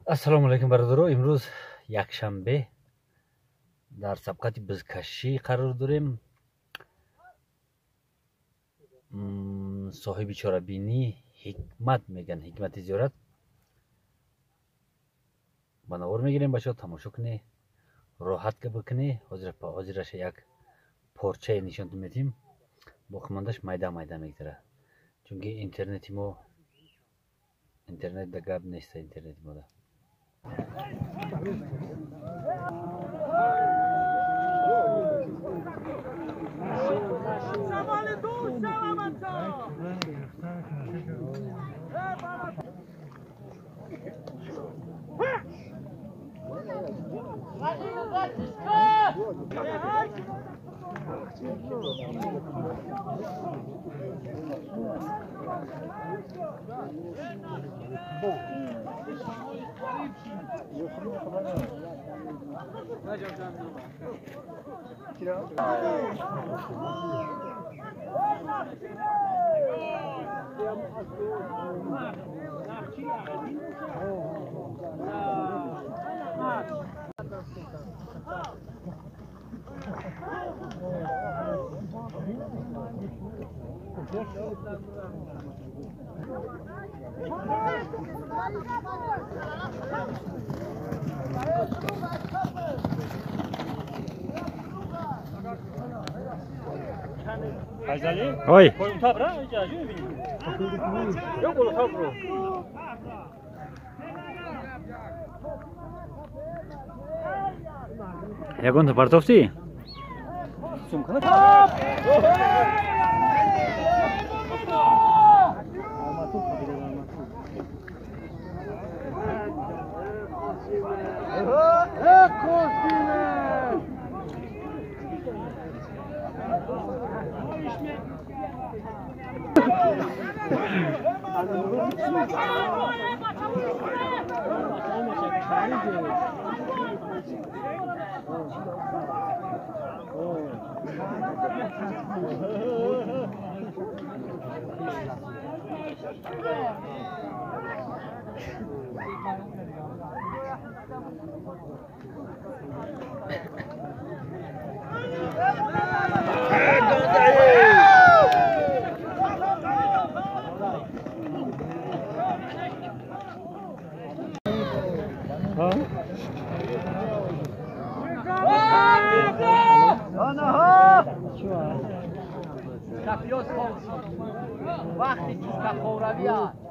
Ассалому алайкум бародаро. Имрӯз якшанбе дар сабқати бизкашӣ қарор дорем. Соҳиби чорабинӣ Ҳикмат мегӯянд, Ҳикмати зиёрат. Ба навор мегирем, бачаҳо, тамошо кунӣ, роҳат бикунӣ. Ҳозираша як порчае нишонтон медиҳем, боқимондааш майда майда мегзарад, чунки интернети мо, интернет да гап неста, интернети мода. Ой. Ягонта партофтӣ? وقتی چیز خوروی هست.